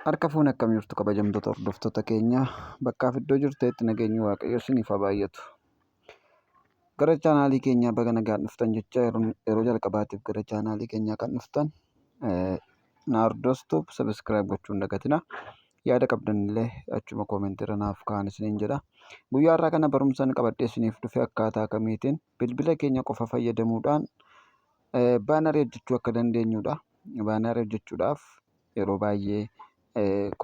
Harka fuune akkam jirtu kabajamtoota hordoftoota keenya bakkaaf iddoo jirtanitti nageenyi Waaqayyoo isiniif haa baay'atu. Gara chaanaalii keenyaa baga nagaan dhuftan jecha yeroo jalqabaatiif gara chaanaalii keenyaa kan dhuftan Naardos Tube subscribe gochuu hin dagatina. Yaada qabdan illee achuma koomentii irra naaf kaa'an isiniin jedha. Guyyaa har'aa kana barumsaan qabadhee isiniif dhufe akkaataa kamiitiin bilbila keenya qofa fayyadamuudhaan baanarii hojjechuu akka dandeenyudha. Baanarii hojjechuudhaaf yeroo baay'ee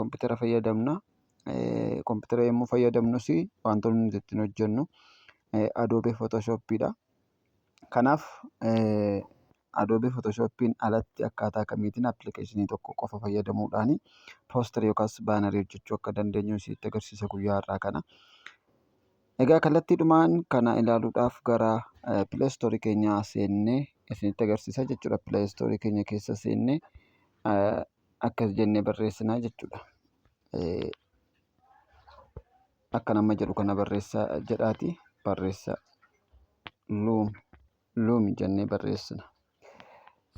kompiitara fayyadamna. Kompiitara yommuu fayyadamnus wantoonni nuti ittiin hojjennu Adobe Photoshop dha. Kanaaf Adobe Photoshop'n alatti akkaataa kamiitiin appilikeeshinii tokko qofa fayyadamuudhaan poosterii yookaas baanarii hojjechuu akka dandeenyu isinitti agarsiisa guyyaa har'aa kana. Egaa kallattiidhumaan kana ilaaluudhaaf gara Play Store keenyaa seennee isinitti agarsiisa jechuudha. Play Store keenya keessa seennee akkas jennee barreessinaa jechuudha. Akka nama jedhu kana barreessaa jedhaati barreessa luum luum jennee barreessina.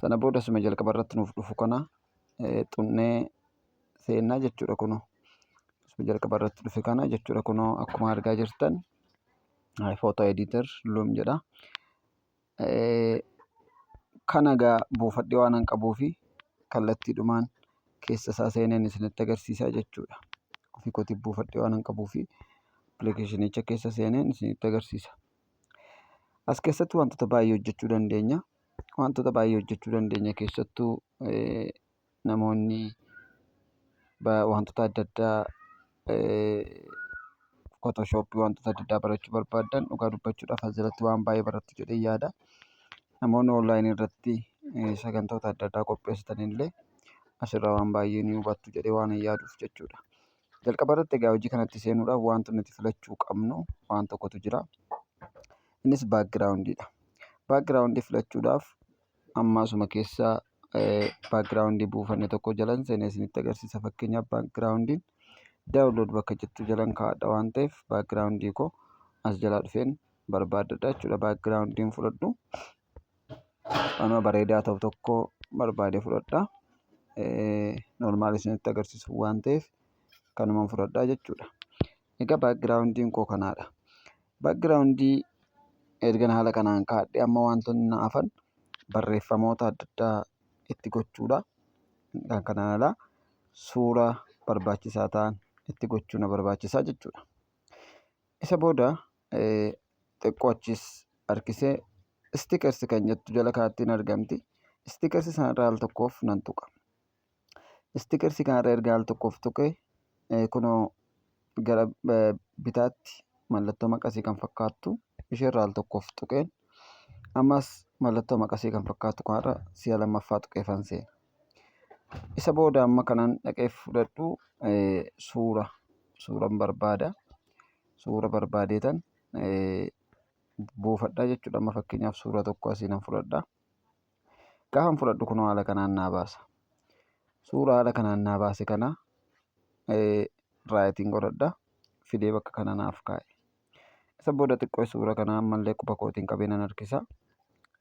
Sana booda suma jalqaba irratti nuuf dhufu kana xunnee seennaa jechuudha kunoo. Suma jalqaba irratti dhufe kana jechuudha kunoo akkuma argaa jirtan photo editor luum jedha. Kana egaa buufadhee waanan qabuufi kallattiidhumaan keessa isaa seeneen isinitti agarsiisaa jechuudha. Ofii kootiif buufadhee waanan qabuufi appilikeeshinicha keessa seeneen isinitti agarsiisa. As keessatti wantoota baay'ee hojjechuu dandeenya. Wantoota baay'ee hojjechuu dandeenya keessattuu namoonni wantoota adda addaa Photoshop wantoota adda addaa barachuu barbaaddan dhugaa dubbachuudhaaf as jalatti waan baay'ee barattu jedhee yaada. Namoonni onlaayinii irratti sagantoota adda addaa qopheessitan illee asirraa waan baay'ee ni hubattu jedhee waan hin yaaduuf jechuudha. Jalqaba irratti egaa hojii kanatti seenuudhaaf wanti nuti filachuu qabnu waan tokkotu jira. Innis baakgiraawundiidha. Baakgiraawundii filachuudhaaf amma asuma keessaa baakgiraawundii buufanne tokko jalan seenee isinitti agarsiisa. Fakkeenyaaf baakgiraawundiin daawunlood bakka jettu jalan kaa'adha waan ta'eef baakgiraawundii koo as jalaa dhufeen barbaaddadha jechuudha. Baakgiraawundiin fudhadhu waanuma bareedaa ta'u tokko barbaadee fudhadha. Noormaal isinitti agarsiisu waan ta'eef kanuman fudhadha jechuudha. Egaa baakgiraawundiin koo kanaadha. Baakgiraawundii ergan haala kanaan kaa'adhee amma wantoonni na hafan barreeffamoota adda addaa itti gochuudha. Kan kanaan alaa suura barbaachisaa ta'an itti gochuu na barbaachisaa jechuudha. Isa booda xiqqoo achis harkisee stickers kan jettu jala kanatti hin argamti. Stickers sanarra al tokkoof nan tuqa. Stickers kanarra erga al tokkoof tuqe kunoo gara bitaatti mallattoo maqasii kan fakkaattu isheerra al tokkoof tuqeen ammas mallattoo maqasii kan fakkaattu kanarra si'a lammaffaa tuqeefan seena. Isa booda amma kanan dhaqee fudhadhu suura suuran barbaada. Suura barbaadeetan buufadha jechuudha. Amma fakkeenyaaf suura tokko asii nan fudhadha. Gaafan fudhadhu kunoo haala kanaan naa baasa. Suura haala kanaan naa baase kana raayitiin godhadha. Fidee bakka kana naaf kaa'e. Isa booda xiqqoo suura kana ammallee quba kootiin qabee nan harkisa.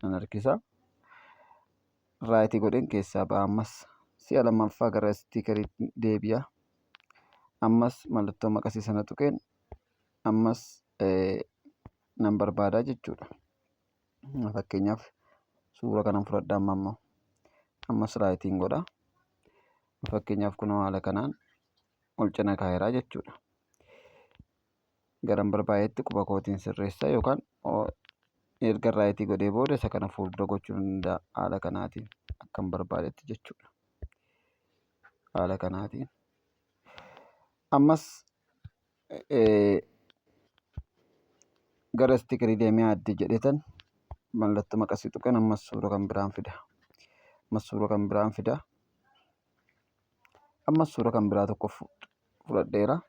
Nan harkisa. Raayitii godheen keessaa ba'a ammas. Si'a lammaffaa gara istiikeriitti deebi'a. Ammas mallattoo maqasii sana tuqeen ammas nan barbaada jechuudha. Fakkeenyaaf suura kanan fudhadha amma immoo. Ammas raayitiin godha. Fakkeenyaaf kunoo haala kanaan ol cina kaa'eera jechuudha. Garan barbaadetti quba kootiin sirreessa yookaan erga raayitii godhee booda isa kana fuuldura gochuu nan danda'a haala kanaatiin akkan barbaadetti jechuudha. Haala kanaatiin. Ammas gara istikerii deemee addi jedhetan mallattoo maqasii tuqeen ammas suura kan biraan fida. Ammas suura kan biraan fida. Ammas suura kan biraa tokko fudhadheera.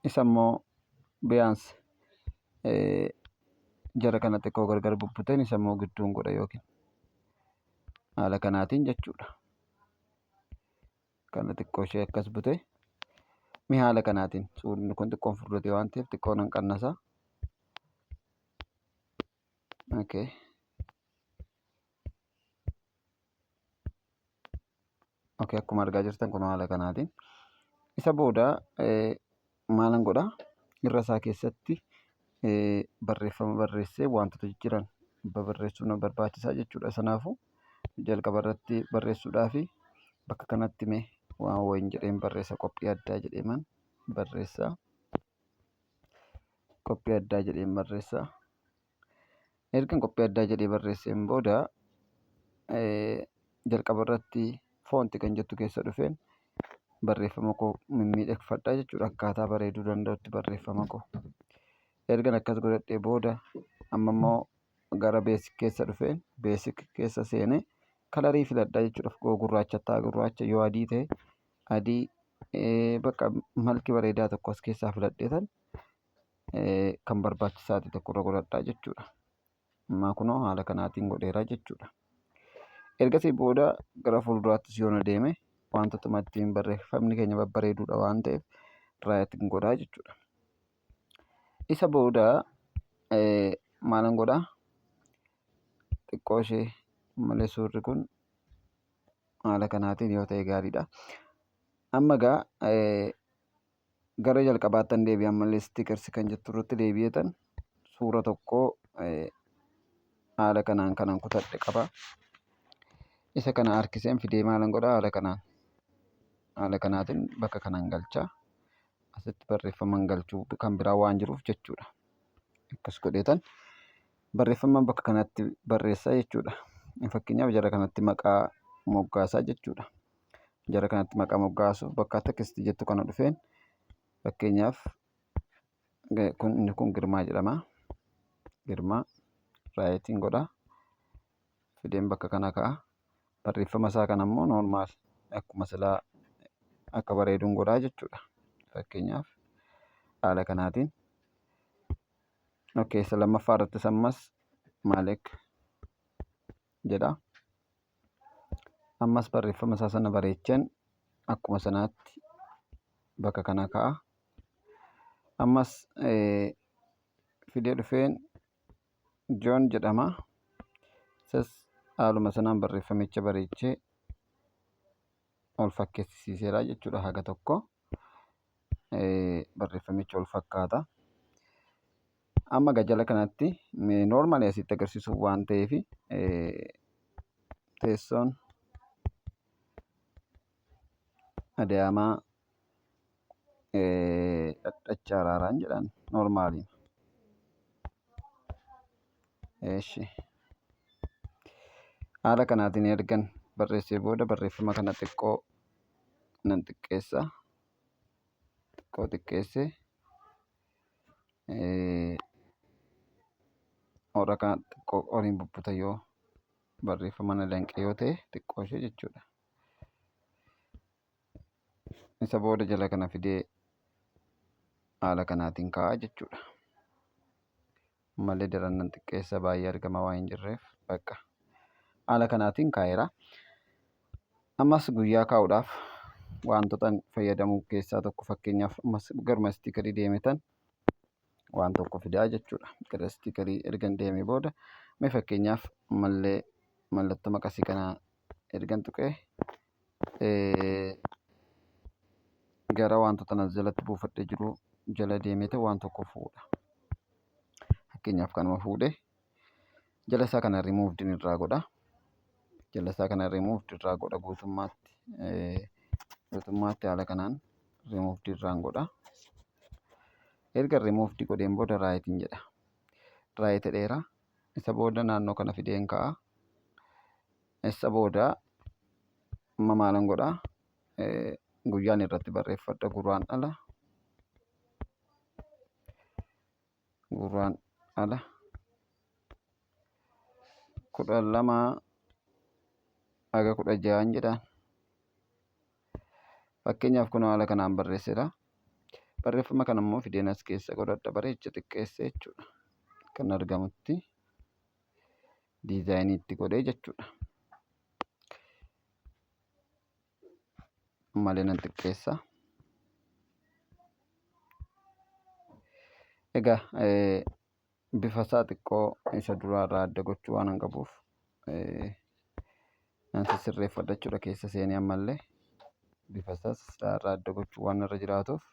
Isa immoo biyaans jara kana xiqqoo gargar bubbuteen isa immoo gidduun godha yookiin haala kanaatiin jechuudha. Kana xiqqoo ishee akkas bute. Mee haala kanaatiin suurri kun xiqqoon furdate waan ta'eef xiqqoo nan qannasa. Okay. Okay, akkuma argaa jirtan kun haala kanaatiin. Isa booda maalan godhaa? Irra isaa keessatti barreeffama barreessee wantoota jijjiiran barreessuun na barbaachisaa jechuudha. Sanaafuu jalqaba irratti barreessuudhaaf bakka kanatti mee waan wayiin jedheen barreessa, qophii addaa jedheeman barreessa. Qophii addaa jedheen barreessa. Ergan qophii addaa jedhee barreesseen booda jalqaba irratti font kan jettu keessa dhufeen barreeffama koo mimmiidhagfadha jechuudha. Akkaataa bareeduu danda'utti barreeffama koo. Ergan akkas godhadhee booda amma immoo gara basic keessa dhufeen basic keessa seenee colorii filadha jechuudha. Yoo gurraacha ta'a gurraacha, yoo adii ta'e adii, bakka malki bareedaa tokko as keessaa filadheetan kan barbaachisaa ta'e tokko irra godhadhaa jechuudha. Ammaa kunoo haala kanaatiin godheera jechuudha. Ergasii booda gara fuulduraattis yoon adeeme wantootuma ittiin barreeffamni keenya babbareeduudha waan ta'eef rightiin godhaa jechuudha. Isa booda maalan godhaa? Xiqqoo ishee malee suurri kun haala kanaatiin yoo ta'e gaariidha. Amma egaa gara jalqabaattan deebi'e, ammallee stickers kan jettu irratti deebi'eetan suura tokko haala kanaan kanan kutadhe qaba. Isa kana harkiseen fidee maalan godhaa? Haala kanaatiin bakka kanan galcha. Asitti barreeffaman galchuu kan biraa waan jiruuf jechuudha. Akkas godheetan barreeffama bakka kanatti barreessaa jechuudha. Fakkeenyaaf jara kanatti maqaa moggaasaa jechuudha. Jara kanatti maqaa moggaasuuf bakka text jettu kana dhufeen fakkeenyaaf kun inni kun Girmaa jedhama. Girmaa rightiin godha. Fideen bakka kana ka'a. Barreeffama isaa kana immoo normal akkuma silaa akka bareeduun godhaa jechuudha. Fakkeenyaaf haala kanaatiin. Okay, isa lammaffaa irrattis ammas Maalek jedha. Ammas barreeffama isaa sana bareecheen akkuma sanaatti bakka kana ka'a. Ammas fidee dhufeen Joon jedhama. Isas haaluma sanaan barreeffamicha bareechee ol fakkeessisiiseera jechuudha haga tokko. Barreeffamichi ol fakkaata. Amma egaa jala kanatti normally asitti agarsiisuuf waan ta'eef teessoon Adaamaa dhadhacha araaraan jedhan normally. Eeshi. Haala kanaatiin ergan barreessee booda barreeffama kana xiqqoo nan xiqqeessa. Xiqqoo xiqqeessee warra kana xiqqoo oliin bubbuta yoo barreeffama na danqe yoo ta'e xiqqoo ishee jechuudha. Isa booda jala kana fidee haala kanaatiin kaa'a jechuudha. Malee daran nan xiqqeessa, baay'ee argama waan hin jirreef bakka haala kanaatiin kaa'eera. Ammas guyyaa kaa'uudhaaf wantoota fayyadamuu keessaa tokko fakkeenyaaf ammas garuma stickerii deemetan waan tokko fidaa jechuudha. Gara stickerii ergan deemee booda mee fakkeenyaaf ammallee mallattoo maqasii kanaa ergan tuqee gara wantoota nas jalatti buufadhee jiru jala deemeetu waan tokko fuudha. Fakkeenyaaf kanuma fuudhee jala isaa kana removed irraa godha. Jala isaa kana removed irraa godha, guutummaatti haala kanaan removed irraan godha. Erga removed godheen booda rightiin jedha. Right dheera. Isa booda naannoo kana fideen ka'a. Isa booda amma maalan godhaa? Guyyaan irratti barreeffadha, Guraandhala 12 haga 16n jedhaan. Fakkeenyaaf kun haala kanaan barreesseera. Barreeffama kana immoo fideen as keessa godhadha, bareecha xiqqeessee jechuudha. Kan argamutti designii itti godhee jechuudha. Malee nan xiqqeessa. Egaa bifa isaa xiqqoo isa duraarraa adda gochuu waan hin qabuuf nan Nan sissirreeffadha jechuudha keessa seenee ammallee bifa isaas irraa adda gochuu waan irra jiraatuuf.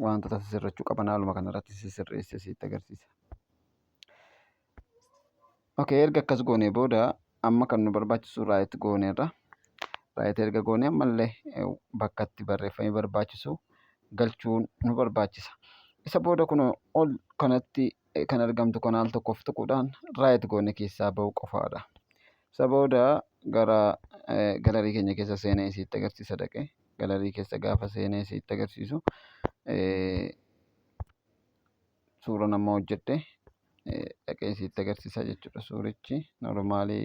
Wantoota sissirrachuu qaban haaluma kanarratti sissirreessee sitti agarsiisa. Okay, erga akkas goonee booda amma kan nu barbaachisu right gooneerra. Right erga goonee ammallee bakka itti barreeffamee barbaachisu galchuun nu barbaachisa. Isa booda kun ol kanatti kan argamtu kan al tokkoof tuquudhaan right goone keessaa ba'uu qofaadha. Isa booda gara gallery keenya keessa seenee isitti agarsiisa dhaqee. Gallery keessa gaafa seenee isitti agarsiisu, suura nama hojjedhe dhaqee isitti agarsiisa jechuudha. Suurichi normally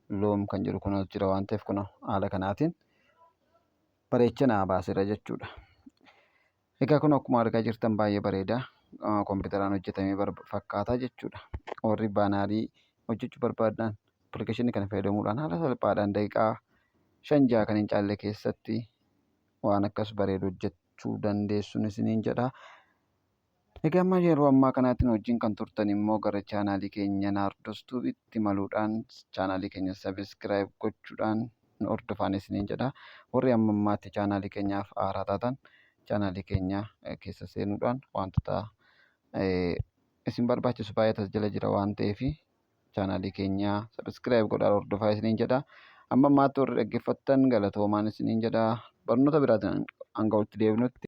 loom kan jedhu kun as jira waan ta'eef, kun haala kanaatiin bareecha naa baaseera jechuudha. Egaa kun akkuma argaa jirtan baay'ee bareeda. Kompiitaraan hojjetamee fakkaata jechuudha. Warri banner hojjechuu barbaadan appilikeeshinii kana fayyadamuudhaan haala salphaadhaan daqiiqaa 5-6 kan hin caalle keessatti waan akkas bareedu hojjechuu dandeessuun isiniin jedha. Egaa amma yeroo ammaa kanaatti nu wajjin kan turtan immoo gara chaanaalii keenya Naardos Tuubitti maluudhaan chaanaalii keenya subscribe gochuudhaan nu hordofaan isiniin jedha. Warri amma ammaatti chaanaalii keenyaaf haaraa taatan chaanaalii keenya keessa seenuudhaan wantoota isin barbaachisu baay'eetu as jala jira waan ta'eef, chaanaalii keenya subscribe godhaa hordofaa isiniin jedha. Amma ammaatti warri dhaggeeffattan galatoomaan isiniin jedha. Barnoota biraatiin hanga walitti deebinutti.